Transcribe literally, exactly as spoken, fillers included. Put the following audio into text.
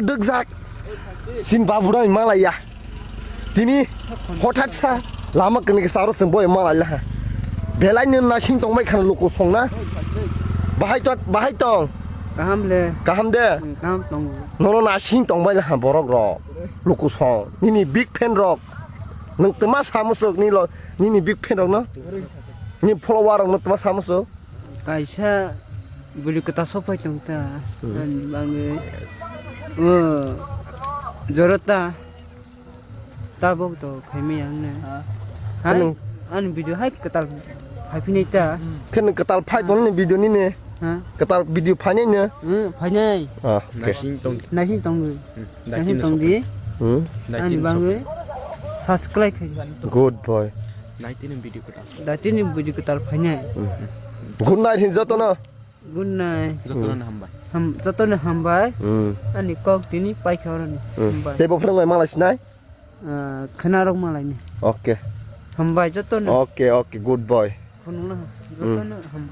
Dwkjak. Sin babu nai malaya. Tini hothat sa lama kene ke saro seng boy malaya. Belai nung nasing tong bai khan luku song na. Bahai tot, bahai tong. Kaham le. Kaham de. Hmm, kaham tong. Nono nasing tong bai laha borok rok. Luku song. Nini big fan rok. Nung tma samusuk ni lo, nini big fan rok no. Ni follower rok no tma samusuk. Kaisa bwrwi kwtal sok phai tong ta. Hmm. Ani bagwi. O, jorota. Tabok to khaimai ang ne. Ha? Hai, Anung. Ani video hai kwtal phai phinai ta. Khen kwtal phai tong ni video ni ne. Ha? Kwtal video phai nai ne. Hmm, phainai. Ah, okay. Nasing tong. Nasing tong. Hmm, Nasing dakin tong sok. Di. Hmm. Dakin Ani sok. Bagwi. Subscribe khai. Good boy. Daitini video kwtal. Daitini video kwtal phainai. Good night hin jotono. Good night. Jotono hambai. Ham, jotono hambai. Hmm. Ani kok tini paikha oroni. Hmm. Hambai. Tei bo phwrwng bai malai sinai? Ah, khwna rok malai ni. Okay. Hambai jotono. Okay, okay, good boy. Khunungno jotono hambai.